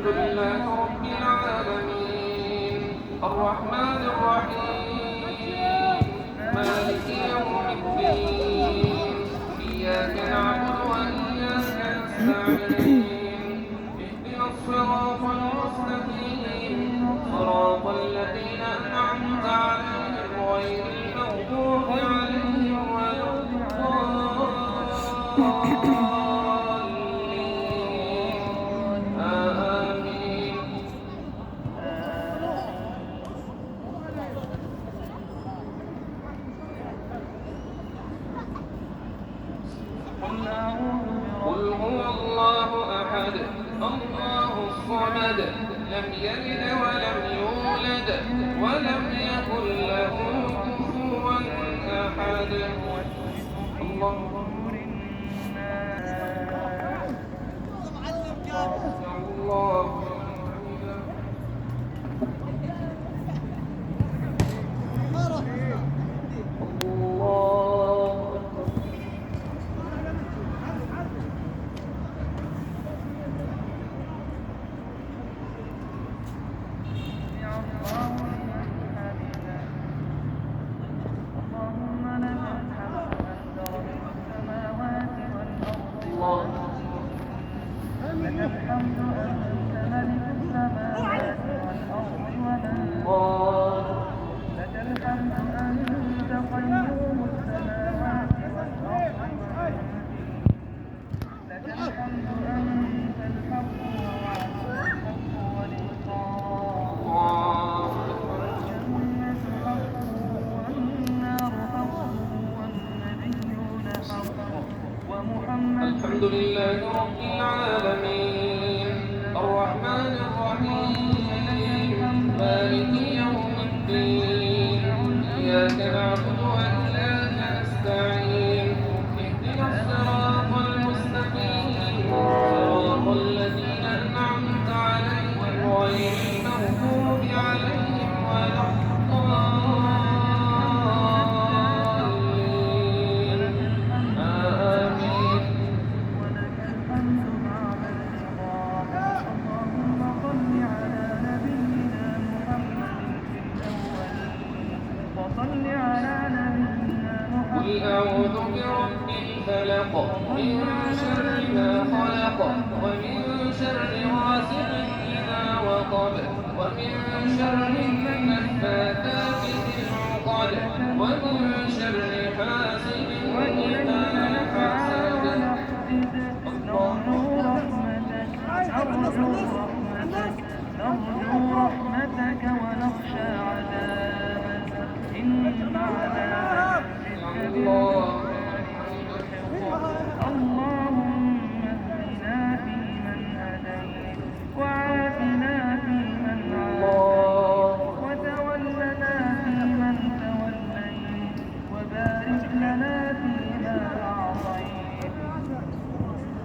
الحمد لله رب العالمين الرحمن الرحيم مالك يوم الدين إياك نعبد وإياك نستعين اهدنا الصراط المستقيم صراط الذين أنعمت عليهم غير المغضوب عليهم ولا الضالين. آمين. قل هو الله أحد الله الصمد لم يلد ولم يولد ولم يكن له كفوا أحد. الله الله الله. الله. لك الحمد أنت ملك السماوات والأرض ومن الله. لك الحمد أنت قيوم السماوات والأرض ومن لك الحمد أنت الحق ووعدك الحق ولقاء الله. والجنة حق والنار حق والنبيون حق ومحمد. الحمد لله رب العالمين الرحمن الرحيم مالك يوم الدين إياك نعبد وإياك نستعين اهدنا الصراط المستقيم صراط الذين أنعمت عليهم غير المغضوب عليهم ولا الضالين. آمين. ولك الحمد بعد الرضا. اللهم صل على نبينا محمد في الأولين وصل على نبينا محمد. قل أعوذ برب الفلق من شر ما خلق ومن شر غاسق إذا وقب ومن شر النفاثات في العقد ومن شر حاسد إذا حسد. نرجو رحمتك نرجو رحمتك نرجو رحمتك ونخشى عذابك إن عذابك الله. اللهم اهدنا فيمن هديت وعافنا فيمن عافيت وتولنا فيمن توليت وبارك لنا فيما أعطيت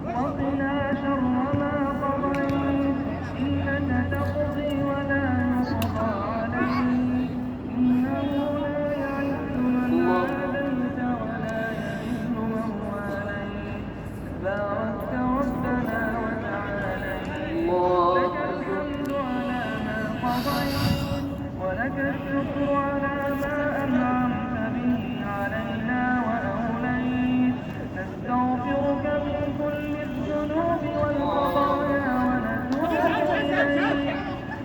وقنا شر ما قضيت إنك تقضي ولا يقضى عليك إنه لا يعز من عاديت ولا يذل من واليت تباركت ربنا وتعاليت. الله. لك الحمد على ما قضيت ولك الشكر على ما أنعمت به علينا وأوليت. نستغفرك من كل الذنوب والخطايا ونتوب إليك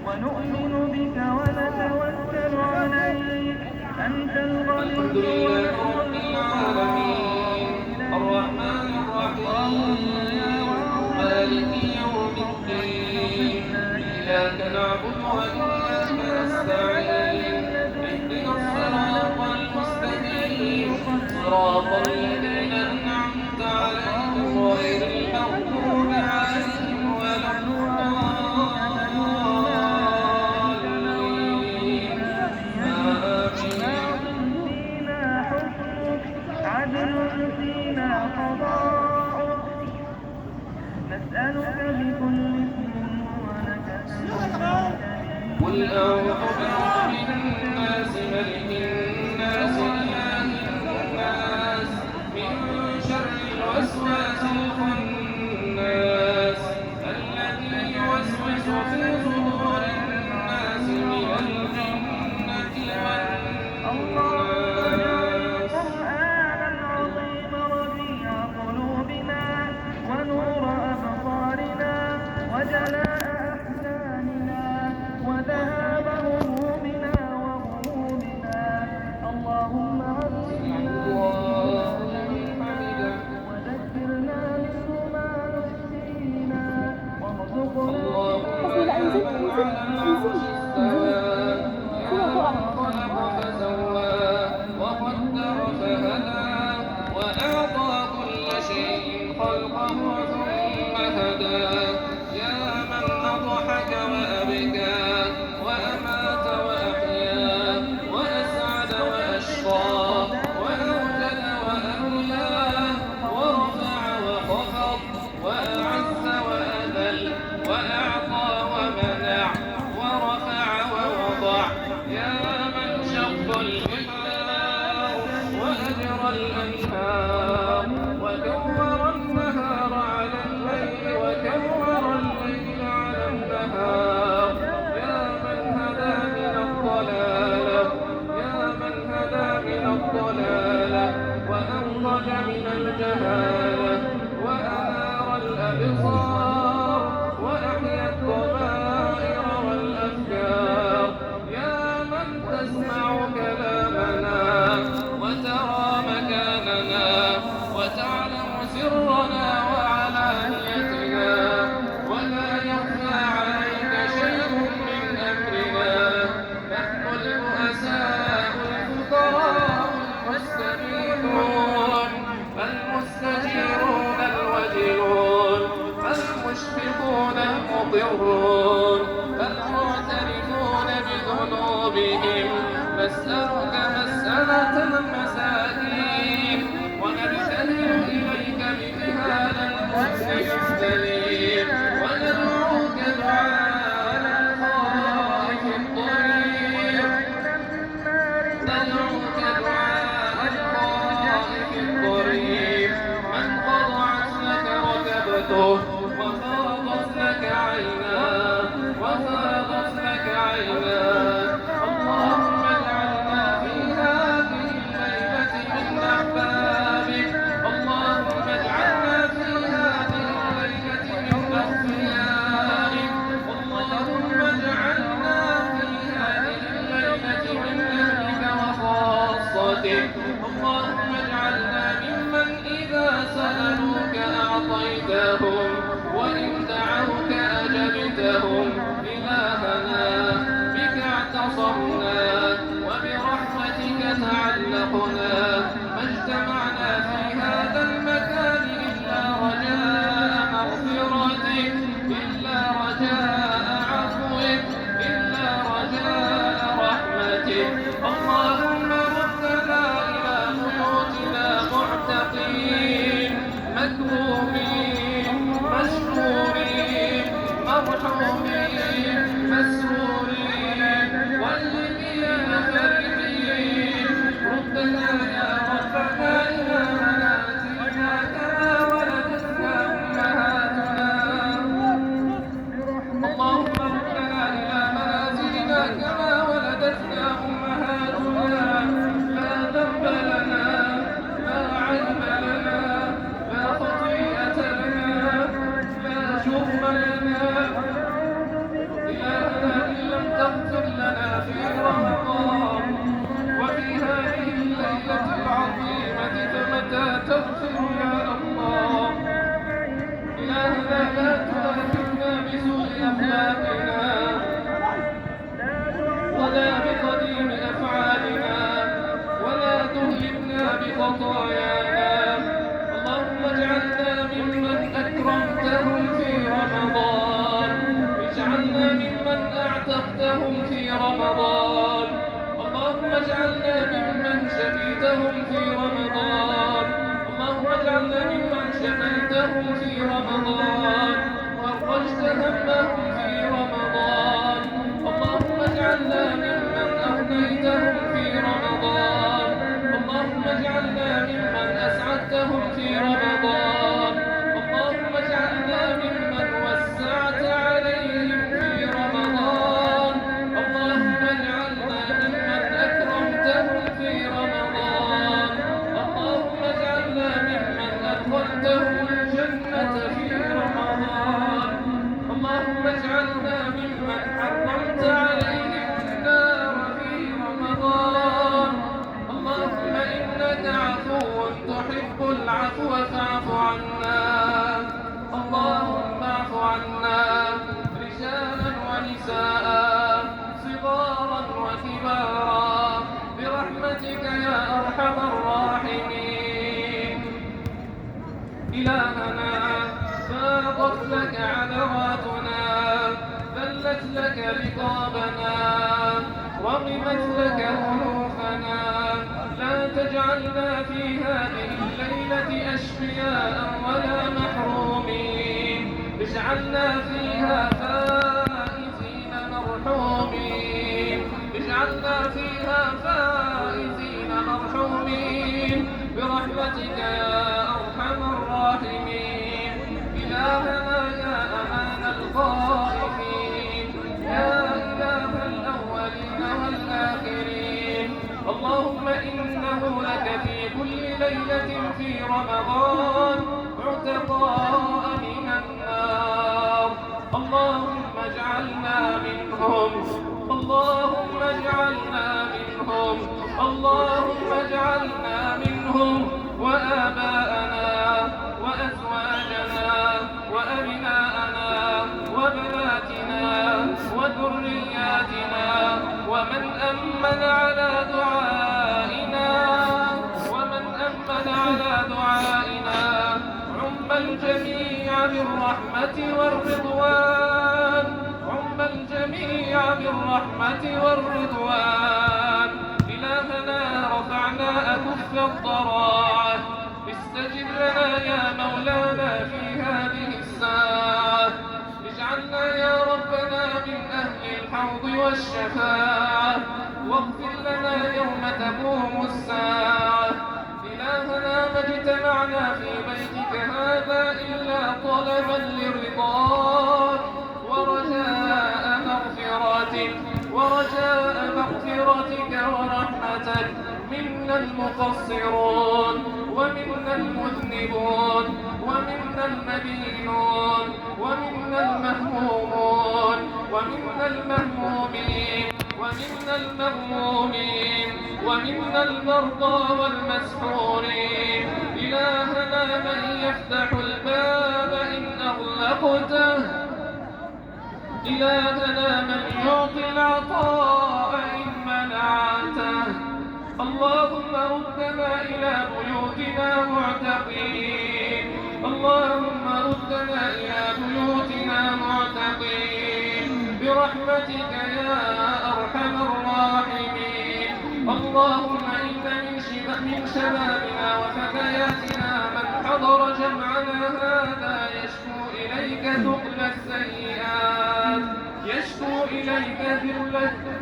ونؤمن بك ونتوكل عليك. أنت الحمد الغني لله ونحن رب العالمين الرحمن الرحيم مالك يوم الدين إياك نعبد وإياك نستعين اهدنا الصراط المستقيم صراط الذين أنعمت عليهم غير المغضوب عليهم ولا الضالين. آمين. فينا حكمك عدل فينا قضاءك نسألك بكل اسم هو لك سميت به قل أعوذ برب الناس ملك الناس إله الناس من شر الوسواس الخناس الذي يوسوس في العرش استوى. يا من خلق فسوى وقدر فهدى وأعطى كل شيء خلقه ثم هدى. يا من أضحك وأبكى وأمات وأحيا وأسعد وأشقى وأوجد وأولى ورفع وخفض وأعز وأذل وأعطى ومنع ورفع ووضع. يا من شق البحار وأجرى الأنهار وكور النهار على الليل وكور الليل على النهار. يا من هدى من الضلالة، يا من هدى من الضلالة وأنقذ من الجهالة وأنار الأبصار وأحيا الضمائر والأفكار. يا من تسمع كلامنا وترى مكاننا وتعلم سرنا وعلانيتنا ولا يخفى عليك شيء من أمرنا. نحن البؤساء الفقراء المستغيثون المستجيرون الوجلون المشفقون المضرون المعترفون بذنوبهم. نسألك مسألة المساكين ونبتهل إليك بابتهال المسلم السليم وندعوك دعاء الخائف الضرير، ندعوك دعاء الخائف الضرير. من خضعت لك ركبته وفاضت لك عيناه، وفاضت لك عيناه. اللهم اجعلنا في هذه الليلة من أحبابك، اللهم اجعلنا في هذه الليلة من أصفيائك، اللهم اجعلنا في هذه الليلة من أهلك وخاصتك. اللهم اجعلنا ممن إذا سألوك أعطيتهم وإن دعوك أجبتهم. إلهنا بك اعتصمنا وبرحمتك تعلقنا، ما اجتمعنا في هذا المكان إلا رجاء مغفرتك، إلا رجاء عفوك، إلا رجاء رحمتك. اللهم ردنا إلى بيوتنا معتقين مكرومين مشكورين مرحومين مسرورين والذين فرحين. ردنا يا ربنا إلى منازلنا كما ولدتنا أمهاتنا. اللهم ردنا إلى منازلنا كما ولدتنا أمهاتنا. لا ذنب لنا، لا عيب لنا، لا خطيئة لنا، لا جرم لنا. إلهنا إن لم تغفر لنا في رمضان وفي هذه الليلة العظيمة فمتى تغفر يا الله؟ إلهنا لا تؤاخذنا بسوء أخلاقنا ولا بقديم أفعالنا ولا تهلكنا بخطايانا. اللهم اجعلنا ممن أكرمتهم في رمضان، اجعلنا ممن أعتقتهم في رمضان. اللهم اجعلنا ممن شفيتهم في رمضان، اللهم اجعلنا ممن شفيتهم في رمضان فرجت همهم في رمضان. اللهم اجعلنا ممن أغنيتهم في رمضان، اللهم اجعلنا ممن أسعدتهم في رمضان. اللهم اجعلنا ممن وسعت عليهم في رمضان. اللهم اجعلنا ممن أكرمتهم في رمضان. اللهم اجعلنا ممن أدخلتهم الجنة في رمضان. اللهم اجعلنا ممن حرمت عليهم النار في رمضان. اللهم إنك عفو تحب العفو فاعف عنا. اللهم اعف عنا رجالا ونساء. إلهنا فاضت لك عذراتنا، ذلت لك رقابنا، رغمت لك أنوفنا. لا تجعلنا في هذه الليلة أشقياء ولا محرومين، اجعلنا فيها فائزين مرحومين، اجعلنا فيها فائزين مرحومين برحمتك يا أرحم الراحمين. إلهنا يا أمان الخائفين، يا إله الأولين والآخرين، اللهم إنه لك في كل ليلة في رمضان عتقاء من النار، اللهم اجعلنا منهم، اللهم اجعلنا منهم، اللهم اجعلنا منهم، وآباءنا وأزواجنا وأبناءنا وبناتنا وذرياتنا ومن أمن على دعائنا، ومن أمن على دعائنا. عم الجميع بالرحمة والرضوان، عم الجميع بالرحمة والرضوان. إلهنا رفعنا أكف الضراعة، استجب لنا يا مولانا في هذه الساعة، اجعلنا يا ربنا من أهل الحوض والشفاعة، واغفر لنا يوم تقوم الساعة. إلهنا ما اجتمعنا في بيتك هذا إلا طلبا لرضاك ورجاء مغفرتك، ورجاء مغفرتك ورحمتك. منا المقصرون، ومنا المذنبون، ومنا المدينون، ومنا المهمومون، ومنا المهمومين، ومنا المغمومين، ومنا المرضى والمسحورين. إلهنا من يفتح الباب إن أغلقته، إلهنا من يعطي العطاء إن منعته. اللهم ردنا إلى بيوتنا معتقين، اللهم ردنا إلى بيوتنا معتقين برحمتك يا أرحم الراحمين. اللهم إن من شبابنا وفتياتنا من حضر جمعنا هذا يشكو إليك ثقل السيئات، يشكو إليك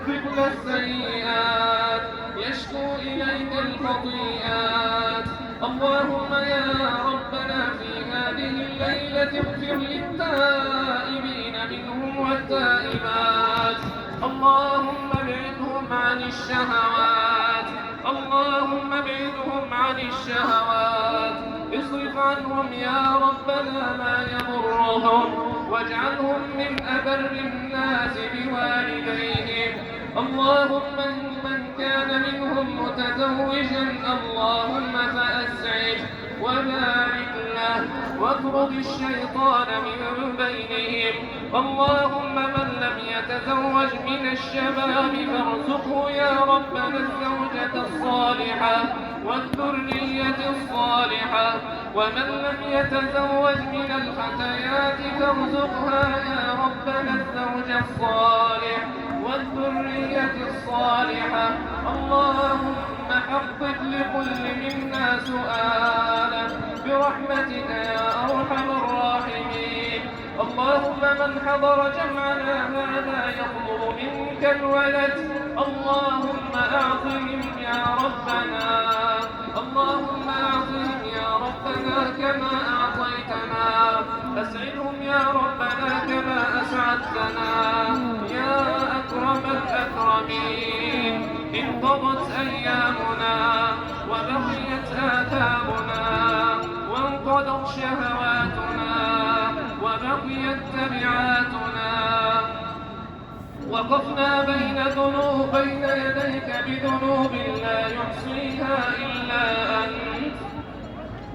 ثقل السيئات، يشكو إليك الخطيئات. اللهم يا ربنا في هذه الليلة اغفر للتائبين منهم والتائبات، اللهم ابعدهم عن الشهوات، اللهم ابعدهم عن الشهوات، اصرف عنهم يا ربنا ما يضرهم، واجعلهم من أبر الناس بوالديهم. اللهم من كان منهم متزوجا اللهم فأسعد وبارك له، واطرد الشيطان من بينهم. اللهم من لم يتزوج من الشباب فارزقه يا ربنا الزوجة الصالحة والذرية الصالحة، ومن لم يتزوج من الفتيات فارزقها يا ربنا الزوج الصالح والذرية الصالحة. اللهم حقق لكل منا سؤالا برحمتك يا أرحم الراحمين. اللهم من حضر جمعنا هذا يطلب منك الولد، اللهم أعطهم يا ربنا، اللهم أعطهم يا ربنا كما أعطيتنا، أسعدهم يا ربنا كما أسعدتنا يا أكرم الأكرمين. انقضت أيامنا وبقيت آثامنا، وانقضت شهواتنا وبقيت تبعاتنا، وقفنا بين يديك بذنوب لا يحصيها إلا أنت،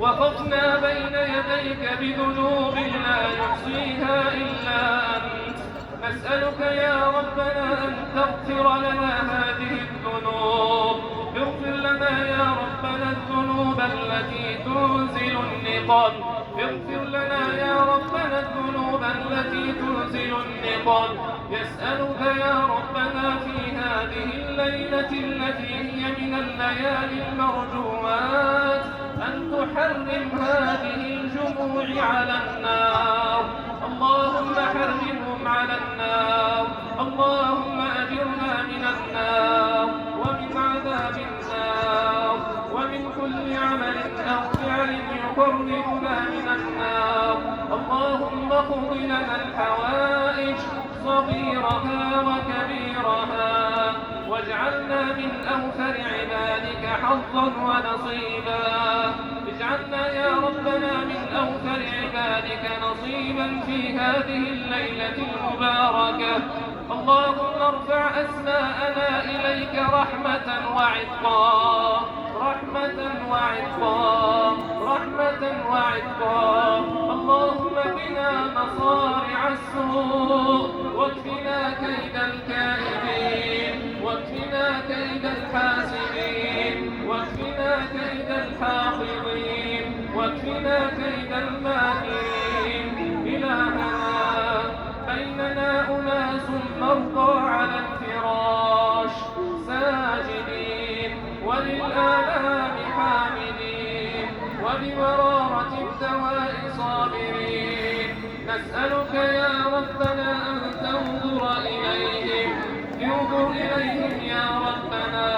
وقفنا بين يديك بذنوب لا يحصيها إلا أنت. نسألك يا ربنا أن تغفر لنا هذه الذنوب، اغفر لنا يا ربنا الذنوب التي تنزل النقم، اغفر لنا يا ربنا الذنوب التي تنزل النقم. يسألك يا ربنا في هذه الليلة التي هي من الليالي المرجوات أن تحرم هذه الجموع على النار. اللهم حرمهم على النار. اللهم أجرنا من النار ومن عذاب النار ومن كل عمل أو فعل يقربنا من النار. اللهم اقض لنا الحوائج صغيرها وكبيرها، واجعلنا من أوفر عبادك حظا ونصيبا. اجعلنا يا ربنا من أوفر عبادك نصيبا في هذه الليلة المباركة. اللهم ارفع أسماءنا إليك رحمة وعتقا، رحمة وعتقا، رحمة وعتقا. اللهم قنا مصارع السوء، واكفنا كيد الكائدين، واكفنا كيد الحاسدين، واكفنا كيد الحاقدين، واكفنا كيد الماكرين. إلهنا بيننا أناس مرضى على الفراش ساجدين، وللآلام حامدين، وبمرارة الدواء صابرين. نسألك يا ربنا أن تنظر إليهم، انظر إليهم يا ربنا،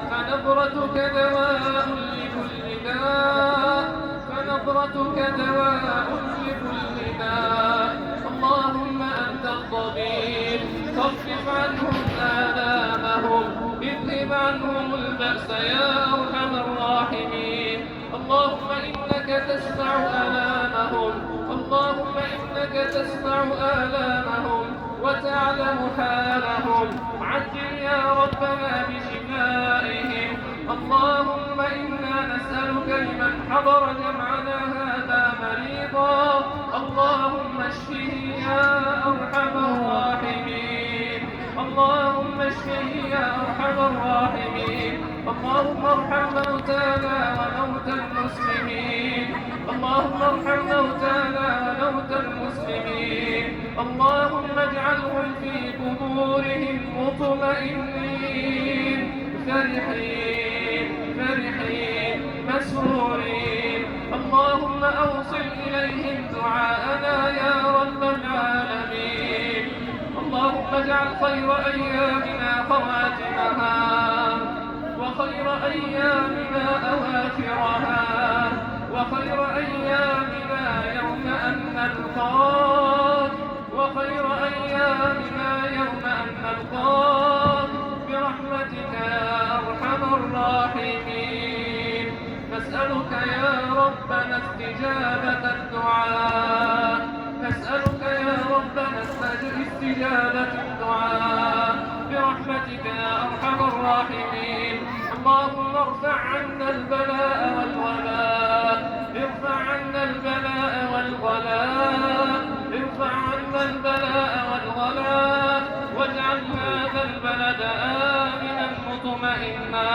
فنظرتك دواء لكل داء، فنظرتك دواء لكل داء. اللهم أنت الطبيب، خفف عنهم آلامهم، اذهب عنهم البأس يا أرحم الراحمين. اللهم إنك تسمع آلامهم، اللهم إنك تسمع آلامهم وتعلم حالهم. عجل يا ربنا بشفائهم. اللهم إنا نسألك لمن حضر جمعنا هذا مريضا، اللهم اشفه يا أرحم الراحمين، اللهم اشفه يا أرحم الراحمين. اللهم ارحم موتانا وموتى المسلمين، اللهم ارحم موتانا وموتى المسلمين. اللهم اجعلهم في قبورهم مطمئنين فرحين فرحين مسرورين. اللهم أوصل إليهم دعاءنا يا رب العالمين. اللهم اجعل خير أيامنا خواتمها، وخير أيامنا أواخرها، وخير أيامنا يوم أن نلقاك، وخير أيامنا يوم أن نلقاك برحمتك يا أرحم الراحمين. نسألك يا ربنا استجابة الدعاء، نسألك يا ربنا استجابة الدعاء برحمتك يا أرحم الراحمين. اللهم ارفع عنا البلاء والوباء، ارفع عنا البلاء والغلاء، ارفع عنا البلاء والغلاء، واجعل هذا البلد آمنا مطمئنا،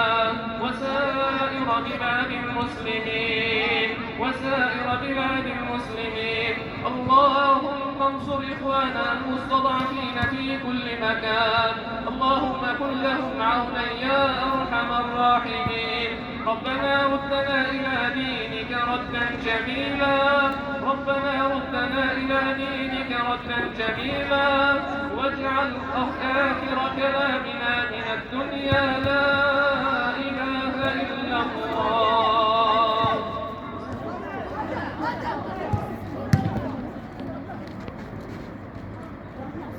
وسائر بلاد المسلمين، وسائر بلاد المسلمين. اللهم انصر إخواننا المستضعفين في كل مكان، اللهم كن لهم عونا يا أرحم الراحمين. ربنا ردنا إلى دينك ردا جميلا، ربنا ردنا إلى دينك ردا جميلا، واجعل آخر كلامنا من الدنيا لا إله إلا الله.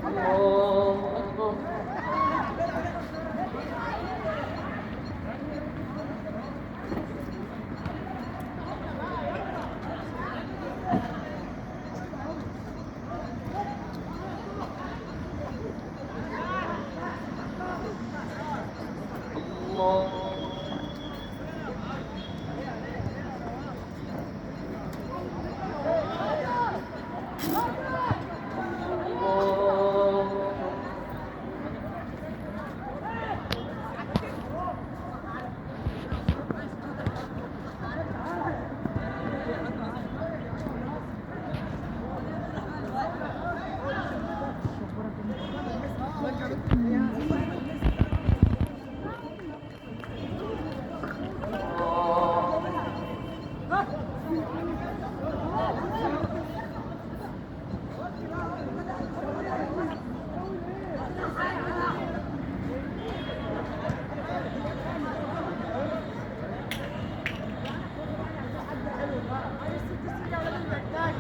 الله أكبر. الله. الله. عايز 6 سنين يا ولاد المجدان.